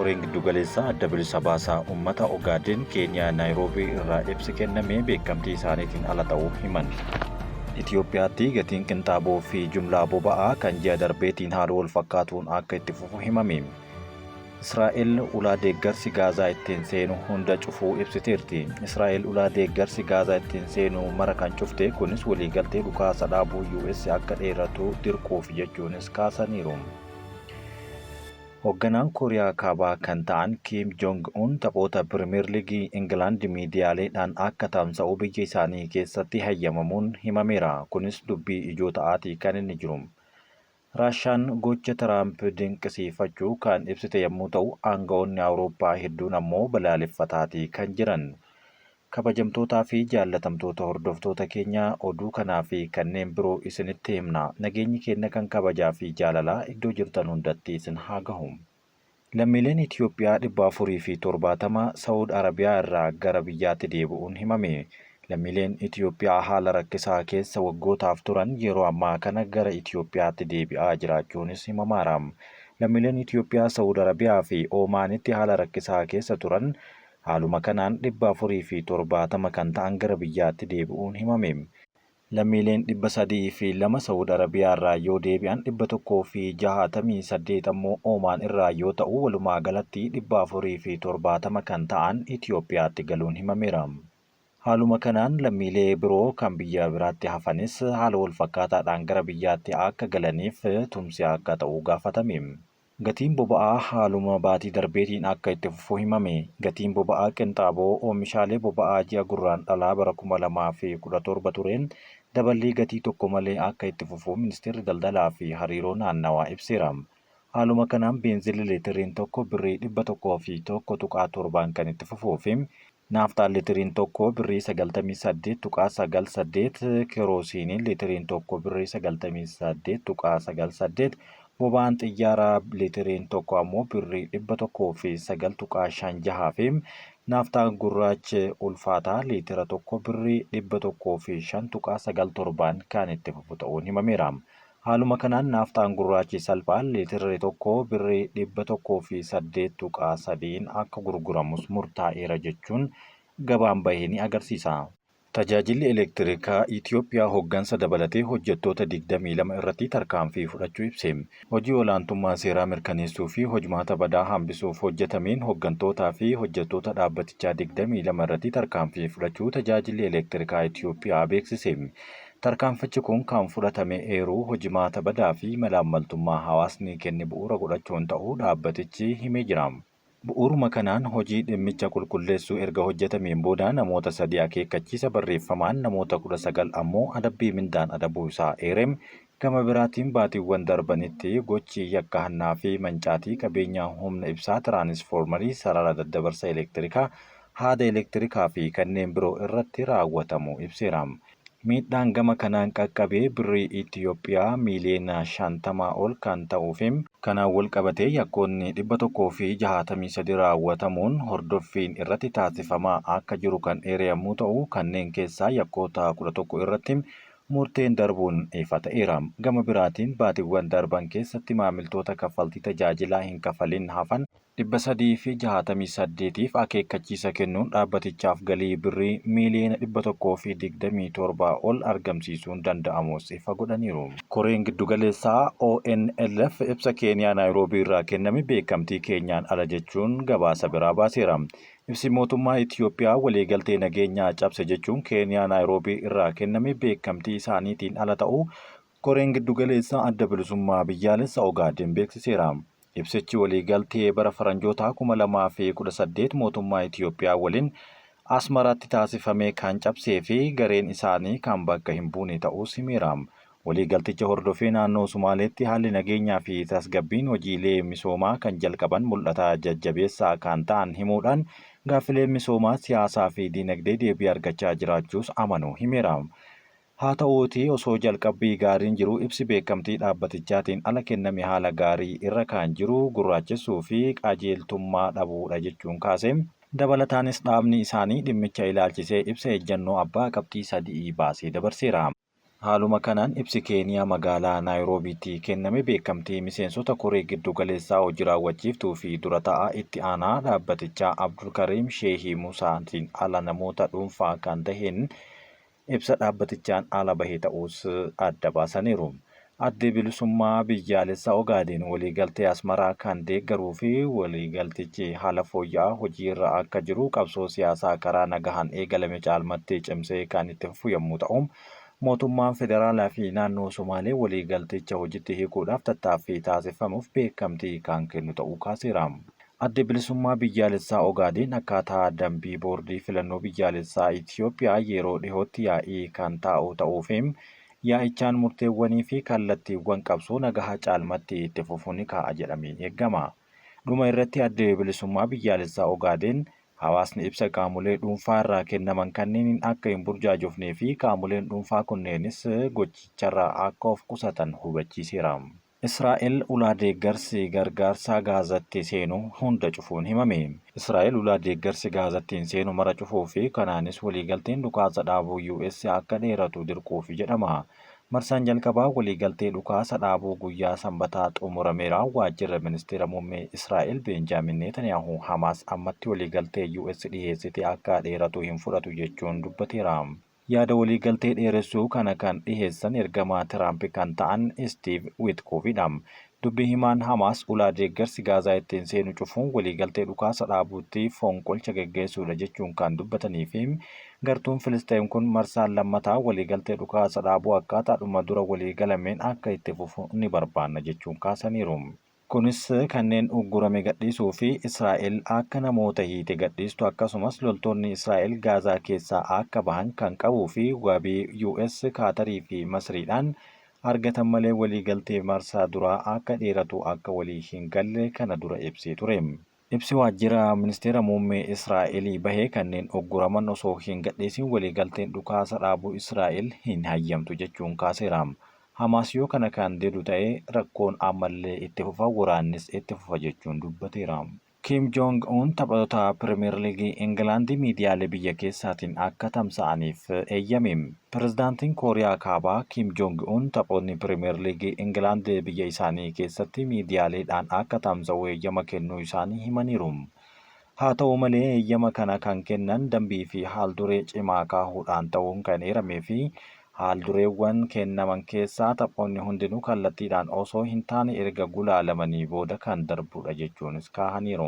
Koreen Giddugaleessaa Adda Bilisa Baasaa Uummata Ogaadeen Keeniyaa Naayiroobii irraa ibsi kenname beekamtii isaaniitiin ala ta'uu himan. Itiyoophiyaatti gatiin qinxaaboo fi jumlaa boba'aa kan ji'a darbeetiin haala walfakkaatuun akka itti fufu himame. Israa'el ulaa deeggarsi Gaazaa ittiin seenu hunda cufuu ibsiteerti. Israa'el ulaa deeggarsi Gaazaa ittiin seenu mara kan cufte kunis waliigaltee dhukaasa dhaabuu US akka dheeratu dirquuf jechuunis kaasaniiru. Hogganaan Kooriyaa Kaabaa kan ta'an Kiim Joong Un taphoota Pirimeer Liigii Ingilaand miidiyaaleedhaan akka tamsa'u biyya isaanii keessatti hayyamamuun himameera. Kunis dubbii ijoo ta'aatii kan inni jiru. Raashaan gocha Tiraamp dinqisiifachuu kan ibsite yammuu ta'u, aanga'oonni Awurooppaa hedduun ammoo balaaleffataatii kan jiran. Kabajamtootaa fi jaallatamtoota hordoftoota keenyaa oduu kanaa fi kanneen biroo isinitti himna. Nageenyi keenna kan kabajaa fi jaalalaa iddoo jirtan hundatti isin haa gahu. Lammiileen Itiyoophiyaa 470 Sa'ud Arabiyaa irraa gara biyyaatti deebi'uun himame. Lammiileen Itiyoophiyaa haala rakkisaa keessa waggootaaf turan yeroo ammaa kana gara Itiyoophiyaatti deebi'aa jiraachuunis himamaara. Lammiileen Itiyoophiyaa Sa'ud Arabiyaa fi Oomaanitti haala rakkisaa keessa turan haaluma kanaan 470 kan ta'an gara biyyaatti deebi'uun himame. Lammiileen 302 Sa'ud Arabiyaarraa yoo deebi'an 168 ammoo Oomaan irraa yoo ta'u walumaagalatti 470 kan ta'an Itiyoophiyaatti galuun himameera. Haaluma kanaan lammiilee biroo kan biyya biraatti hafanis haala walfakkaataadhaan gara biyyaatti akka galaniif tumsi akka ta'u gaafatame. Gatiin boba'aa haaluma baatii darbeetiin akka itti fufu himame. Gatiin boba'aa qinxaaboo oomishaalee boba'aa ji'a Gurraandhalaa bara 2017 tureen daballii gatii tokko malee akka itti fufu Ministeerri Daldalaa fi Hariiroo Naannawaa ibseera. Haaluma kanaan beenzilli liitiriin tokko birrii 101.7n kan itti fufuu fi naafxaan liitiriin tokko birrii 98.98, keroosiiniin liitiriin tokko birrii 98.98, boba'aan xiyyaaraa liitiriin tokko ammoo birrii 109.56 fi naafxaan gurraachi ulfaataa liitira tokko birrii 105.97n kan itti fufu ta'uun himameera. Haaluma kanaan naafxaan gurraachi salphaan liitirri tokko birrii 108.3n akka gurguramus murtaa'eera jechuun gabaan bahe ni agarsiisa. Tajaajilli Elektirikaa Itiyoophiyaa hoggansa dabalatee hojjettoota 22 irratti tarkaanfii fudhachuu ibse. Hojii olaantummaa seeraa mirkaneessuu fi hojmaata badaa hambisuuf hojjetameen hoggantootaa fi hojjettoota dhaabbatichaa 22 irratti tarkaanfii fudhachuu Tajaajilli Elektirikaa Itiyoophiyaa beeksise. Tarkaanfichi kun kan fudhatame eeruu hojimaata badaa fi malaammaltummaa hawaasni kenne bu'uura godhachuun ta'uu dhaabbatichi himee jira. Bu'uuruma kanaan hojii dhimmicha qulqulleessuu erga hojjetameen booda namoota 3 akeekkachiisa barreeffamaan namoota 19 ammoo adabbii mindaan adabuu isaa eeree, gama biraatiin baatiiwwan darbanitti gochi yakka hannaa fi mancaatii qabeenyaa humna ibsaa, tiraanisfoormarii, sarara daddabarsa elektirikaa, haada elektirikaa fi kanneen biroo irratti raawwatamuu ibseera. Miidhaan gama kanaan qaqqabe Birrii Itiyoophiyaa miiliyoona 50 ol kan ta'uu fi kanaan walqabatee yakkoonni 163 raawwatamuun hordoffiin irratti taasifamaa akka jiru kan eere yammuu ta'u, kanneen keessaa yakkoota 11 irratti murteen darbuun ifa ta'eera. Gama biraatiin baatiwwan darban keessatti maamiltoota kaffaltii tajaajilaa hin kafalin hafan 368'f akeekkachiisa kennuun dhaabbatichaaf galii Birrii miiliyoona 127 ol argamsiisuun danda'amuus ifa godhaniiru. Koreen Giddugaleessaa ONLF ibsa Keeniyaa Naayiroobii irraa kenname beekamtii keenyaan ala jechuun gabaasa biraa baaseera. Ibsi mootummaa Itiyoophiyaa waliigaltee nageenyaa cabse jechuun Keeniyaa Naayiroobii irraa kenname beekamtii isaaniitiin ala ta'uu Koreen Giddugaleessaa Adda Bilisummaa Biyyaalessa Ogaadeen beeksiseera. Ibsichi waliigaltee bara Faranjootaa 2018 mootummaa Itiyoophiyaa waliin Asmaraatti taasifame kan cabsee fi gareen isaanii kan bakka hin buune ta'uus himeera. Waliigalticha hordofee naannoo Sumaaleetti haalli nageenyaa fi tasgabbiin hojiilee misoomaa kan jalqaban mul'ataa jajjabeessaa kan ta'an himuudhaan gaaffileen misoomaa, siyaasaa fi diinagdee deebii argachaa jiraachuus amanuu himeera. Haa ta'uutii osoo jalqabbii gaariin jiruu ibsi beekamtii dhaabbatichaatiin ala kenname haala gaarii irra kan jiru gurraachessuu fi qajeeltummaa dhabuudha jechuun kaase. Dabalataanis dhaabni isaanii dhimmicha ilaalchisee ibsa ejjannoo abbaa qabxii sadi'ii baasee dabarseera. Haaluma kanaan ibsi Keeniyaa magaalaa Naayiroobiitti kenname beekamtii miseensota koree giddugaleessaa hojii raawwachiiftuu fi dura taa'aa itti aanaa dhaabbatichaa Abdulkariim Sheehii Musaatiin ala namoota dhuunfaa kan taheen ibsa dhaabbatichaan ala bahe ta'uus adda baasaniiru. Addi Bilisummaa Biyyaalessaa Ogaadeen waliigaltee Asmaraa kan deeggaruu fi waliigaltichi haala fooyya'aa hojii irra akka jiru qabsoo siyaasaa karaa nagahaan eegalame caalmatti cimsee kan itti fufu yommuu ta'u, mootummaan federaalaa fi naannoo Somaalee waliigalticha hojitti hiikuudhaaf tattaaffii taasifamuuf beekamtii kan kennu ta'uu kaaseera. Addi Bilisummaa Biyyaalessaa Ogaadeen akkaataa dambii Boordii Filannoo Biyyaalessaa Itiyoophiyaa yeroo dhihootti yaa'ii kan taa'u ta'uu fi yaa'ichaan murteewwanii fi kallattiiwwan qabsoo nagahaa caalmatti itti fufu ni kaa'a jedhamee eegama. Dhuma irratti Addi Bilisummaa Biyyaalessaa Ogaadeen hawaasni ibsa qaamolee dhuunfaa irraa kennaman kanneeniin akka hin burjaajofnee fi qaamoleen dhuunfaa kunneenis gochicharraa akka of qusatan hubachiiseera. Israa'el ulaa deeggarsi gargaarsaa Gaazatti seenu hunda cufuun himame. Israa'el ulaa deeggarsi Gaazattiin seenu mara cufuu fi kanaanis waliigalteen dhukaasa dhaabuu US akka dheeratu dirquufi jedhama. Marsaan jalqabaa waliigaltee dhukaasa dhaabuu guyyaa Sambataa xumurameera. Waajjirri Ministeera Muummee Israa'el Beenjaamin Neetaniyaahuu Hamaas ammatti waliigaltee US dhiheessite akka dheeratu hin fudhatu jechuun dubbateera. Yaada waliigaltee dheeressuu kana kan dhiheessan ergamaa Tiraamp kan ta'an Istiiv Witkoofiidha. Dubbi himaan Hamaas ulaa deeggarsi Gaazaa ittiin seenu cufuun waliigaltee dhukaasa dhaabuutti fonqolcha geggeessuudha jechuun kan dubbatanii fi gartuun Filisxeem kun marsaan lammataa waliigaltee dhukaasa dhaabuu akkaataadhuma dura waliigalameen akka itti fufu ni barbaanna jechuun kaasaniiru. Kunis kanneen uggurame gadhiisuu fi Israa'el akka namoota hiite gadhiistu akkasumas loltoonni Israa'el Gaazaa keessaa akka bahan kan qabuu fi wabii US, Kaatarii fi Masriidhaan argatan malee waliigaltee marsaa duraa akka dheeratu akka walii hin galle kana dura ibsee ture. Ibsi waajjira ministeera muummee Israa'elii bahe kanneen ugguraman osoo hin gadhiisin waliigalteen dhukaasa dhaabuu Israa'el hin hayyamtu jechuun kaaseera. Hamaas yoo kana kan didu ta'e rakkoon ammallee itti fufa, waraannis itti fufa jechuun dubbateera. Kiim Joong Un taphattoota Pirimeer Liigii Ingilaandi miidiyaalee biyya keessaatiin akka tamsa'aniif eeyyame. Pirezidaantiin Kooriyaa Kaabaa Kiim Joong Un taphoonni Pirimeer Liigii Ingilaand biyya isaanii keessatti miidiyaaleedhaan akka tamsa'u eeyyama kennuu isaanii himaniiru. Haa ta'u malee eeyyama kana kan kennan dambii fi haal-duree cimaa kaahuudhaan ta'uun kan eeramee fi haal-dureewwan kennaman keessaa taphoonni hundinuu kallattiidhaan osoo hin taane erga gulaalamanii booda kan darbudha jechuunis kaahaniiru.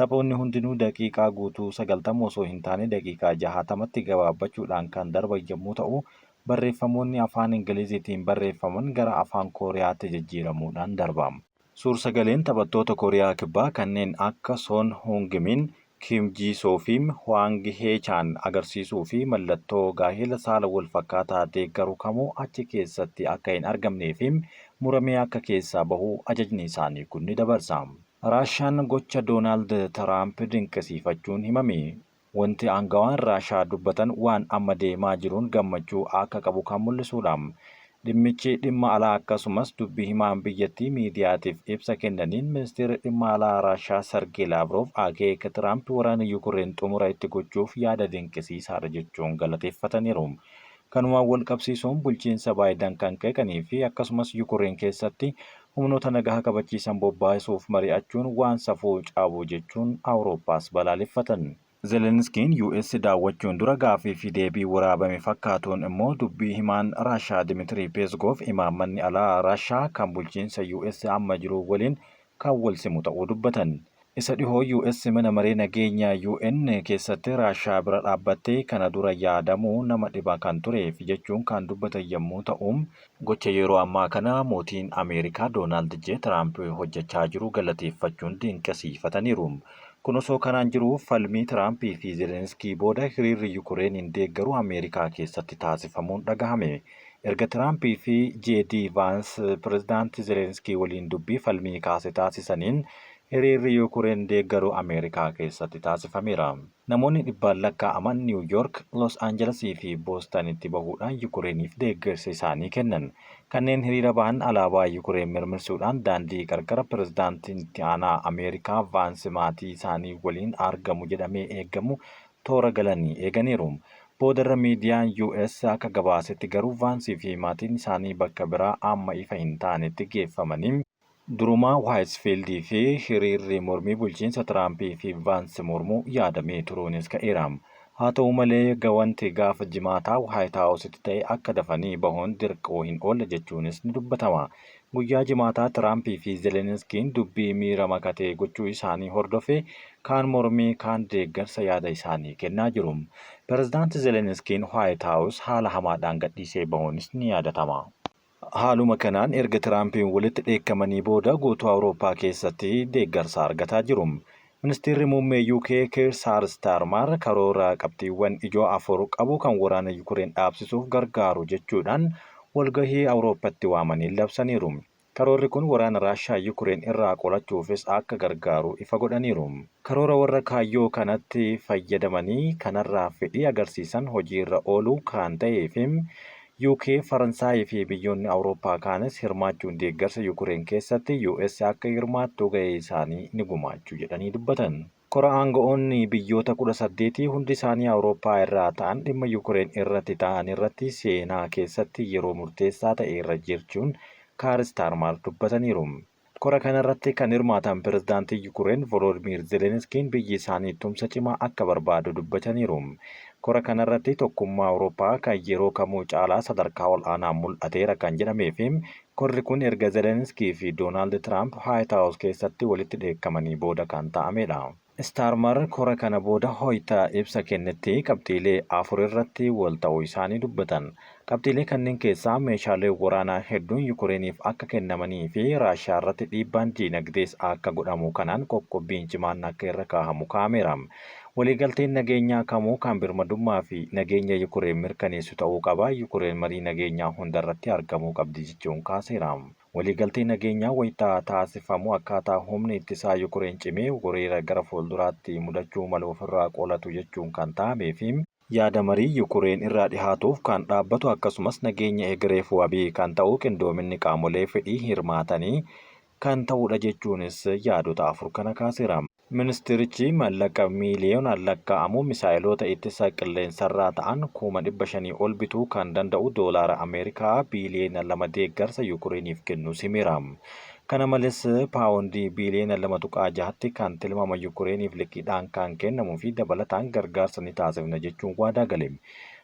Taphoonni hundinuu daqiiqaa guutuu 90 osoo hin taane daqiiqaa 60tti gabaabbachuudhaan kan darban yommuu ta'u, barreeffamoonni afaan Ingiliziitiin barreeffaman gara afaan Kooriyaatti jijjiiramuudhaan darba. Suur-sagaleen taphattoota Kooriyaa Kibbaa kanneen akka Son Heung-min, Kim Ji-soo fi Hwang Hee-chan agarsiisuu fi mallattoo gaahela saala wal-fakkaataa deeggaru kamuu achi keessatti akka hin argamnee fi muramee akka keessaa bahu ajajni isaanii kun ni dabarsa. Raashaan gocha Doonaald Tiraamp dinqisiifachuun himame. Wanti aangawaan Raashaa dubbatan waan amma deemaa jiruun gammachuu akka qabu kan mul'isuudha. Dhimmichi dhimma alaa akkasumas dubbi himaan biyyattii miidiyaatiif ibsa kennaniin ministeerri dhimma alaa Raashaa Sargee Laavroov akeeka Tiraamp waraana Yukureen xumura itti gochuuf yaada dinqisiisaadha jechuun galateeffataniiru. Kanumaan walqabsiisuun bulchiinsa Baayidan kan qeeqanii fi akkasumas Yukureen keessatti humnoota nagaha kabachiisan bobbaasuuf mari'achuun waan safuu cabu jechuun Awurooppaas balaaleffatan. Zelenskiin US daawwachuun dura gaaffii fi deebii waraabame fakkaatuun immoo dubbii himaan Raashaa Dimitirii Peesgoov imaammanni alaa Raashaa kan bulchiinsa US amma jiruu waliin kan wal simu ta'uu dubbatan. Isa dhihoo US Mana Maree Nageenya UN keessatti Raashaa bira dhaabbattee kana dura yaadamuu nama dhiba kan tureef jechuun kan dubbatan yommuu ta'u, gocha yeroo ammaa kana mootiin Ameerikaa Doonaald J. Tiraamp hojjechaa jiru galateeffachuun dinqisiifataniiru. Kun osoo kanaan jiruu falmii Tiraampii fi Zelenskii booda hiriirri Yukureeniin deeggaru Ameerikaa keessatti taasifamuun dhagahame. Erga Tiraampii fi JD Vaans Pirezidaanti Zelenskii waliin dubbii falmii kaase taasisaniin Hiriirri Yukureen deeggaru Ameerikaa keessatti taasifameera. Namoonni dhibbaan lakkaa'aman Niiw Yoork, Los Anjalasii fi Boostanitti bahuudhaan Yukureeniif deeggarsa isaanii kennan. Kanneen hiriira bahan alaabaa Yukureen mirmirsuudhaan daandii qarqara Pirezidaantiin Itti Aanaa Ameerikaa Vaans maatii isaanii waliin argamu jedhamee eegamu toora galanii eeganiiru. Boodarra miidiyaan US akka gabaasetti garuu Vaansii fi maatiin isaanii bakka biraa amma ifa hin taanetti geeffamanii. Durumaa Waayitsfiildii fi hiriirri mormii bulchiinsa Tiraampii fi Vaans mormuu yaadamee turuunis ka'eera. Haa ta'u malee wanti gaafa Jimaataa Waayit Haawusitti ta'e akka dafanii bahuun dirquu hin oolle jechuunis ni dubbatama. Guyyaa Jimaataa Tiraampii fi Zelenskiin dubbii miira makatee gochuu isaanii hordofee kaan mormii, kaan deeggarsa yaada isaanii kennaa jiru. Pirezidaanti Zelenskiin Waayit Haawus haala hamaadhaan gadhiisee bahuunis ni yaadatama. Haaluma kanaan erga Tiraampiin walitti dheekkamanii booda guutuu Awurooppaa keessatti deeggarsa argataa jiru. Ministeerri muummee UK Keir Starmer karoora qabxiiwwan ijoo afur qabu kan waraana Yukureen dhaabsisuuf gargaaru jechuudhaan walgahii Awurooppaatti waamanii labsaniiru. Karoorri kun waraana Raashaa Yukureen irraa qolachuufis akka gargaaru ifa godhaniiru. Karoora warra kaayyoo kanatti fayyadamanii kanarraa fedhii agarsiisan hojiirra ooluu kan ta'ee fi UK, Faransaayii fi biyyoonni Awurooppaa kaanis hirmaachuun deeggarsa Yukureen keessatti US akka hirmaattu gahee isaanii ni gumaachu jedhanii dubbatan. Kora aanga'oonni biyyoota 18 hundi isaanii Awurooppaa irraa ta'an dhimma Yukureen irratti ta'an irratti seenaa keessatti yeroo murteessaa ta'e irra jirchuun Keir Starmer dubbataniiru. Kora kanarratti kan hirmaatan pirezidaantii Yukureen Volodimiir Zelenskiin biyyi isaanii tumsa cimaa akka barbaadu dubbataniiru. Kora kanarratti tokkummaa Awurooppaa kan yeroo kamuu caalaa sadarkaa ol aanaa mul'ateera kan jedhamee fi korri kun erga Zelenskii fi Doonaald Tiraamp Waayit Haawus keessatti walitti dheekkamanii booda kan ta'amedha. Starmer kora kana booda hoyita ibsa kennetti qabxiilee afur irratti wal ta'uu isaanii dubbatan. Qabxiilee kanneen keessaa meeshaalee waraanaa hedduun Yukureeniif akka kennamanii fi Raashiyaa irratti dhiibbaan diinagdees akka godhamu kanaan qoqqobbiin cimaan akka irra kaahamu kaa'ameera. Waliigalteen nageenyaa kamuu kan birmadummaa fi nageenya Yukureen mirkaneessu ta'uu qaba. Yukureen marii nageenyaa hundarratti argamuu qabdi jechuun kaaseera. Waliigaltee nageenyaa wayitaa taasifamu akkaataa humni ittisaa Yukureen cimee weerara gara fuulduraatti mudachuu malu ofirraa qolatu jechuun kan ta'amee fi yaada marii Yukureen irraa dhihaatuuf kan dhaabbatu akkasumas nageenya egereef wabii kan ta'u qindoominni qaamolee fedhii hirmaatanii kan ta'udha jechuunis yaadota afur kana kaaseera. Ministirichi maallaqa miiliyoonaan lakkaa'amu misaa'iloota ittisa qilleensarraa ta'an 500,000 ol bituu kan danda'u doolaara Ameerikaa biiliyoona 2 deeggarsa Yukureeniif kennuu himeera. Kana malees paawundii biiliyoona 2.6tti kan tilmaama Yukureeniif liqiidhaan kan kennamuu fi dabalataan gargaarsa ni taasifna jechuun waadaa gale.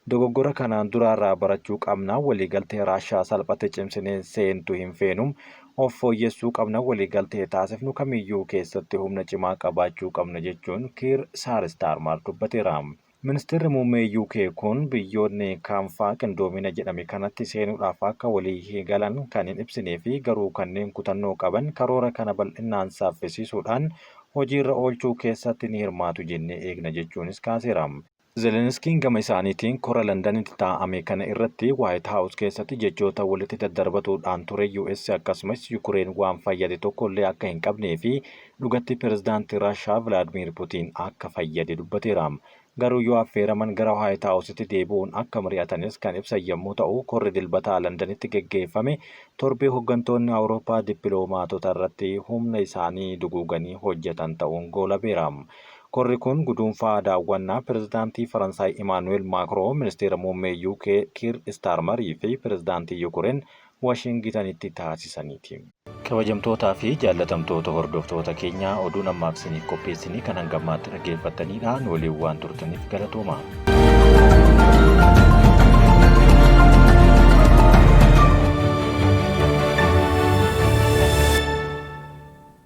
Dogoggora kanaan duraarraa barachuu qabna, waliigaltee Raashaa salphate cimsinee seentu hin feenu, of fooyyessuu qabna, waliigaltee taasifnu kamiyyuu keessatti humna cimaa qabaachuu qabna jechuun Kiir Starmer dubbateera. Ministeerri muummee UK kun biyyoonni kaanfaa qindoomina jedhame kanatti seenuudhaaf akka walii galan kan hin ibsinee fi garuu kanneen kutannoo qaban karoora kana bal'inaan saffisiisuudhaan hojiirra oolchuu keessatti ni hirmaatu jennee eegna jechuunis kaaseera. Zelenskiin gama isaaniitiin kora Londanitti taa'ame kana irratti Waayit Haawus keessatti jechoota walitti daddarbatuudhaan ture US akkasumas Yukureen waan fayyade tokko illee akka hin qabnee fi dhugatti pirezidaantii Raashaa Vilaadimiir Putiin akka fayyade dubbateera. Garuu yoo affeeraman gara Waayit Haawusitti deebi'uun akka mari'atanis kan ibsan yommuu ta'u, korri Dilbataa Londanitti geggeeffame torbee hooggantoonni Awurooppaa dippiloomaatota irratti humna isaanii duguuganii hojjetan ta'uun goolabeera. Korri kun guduunfaa daawwannaa pirezidaantii Faransaay Imaanuweel Maakroo, ministeera muummee UK Kiir Staarmarii fi pirezidaantii Yukureen Waashingitanitti taasisaniiti. Kabajamtootaa fi jaallatamtoota hordoftoota keenyaa, oduun ammaaf isiniif qopheessinii kan hangammaatti dhaggeeffattanidha. Nu waliin waan turtaniif galatooma.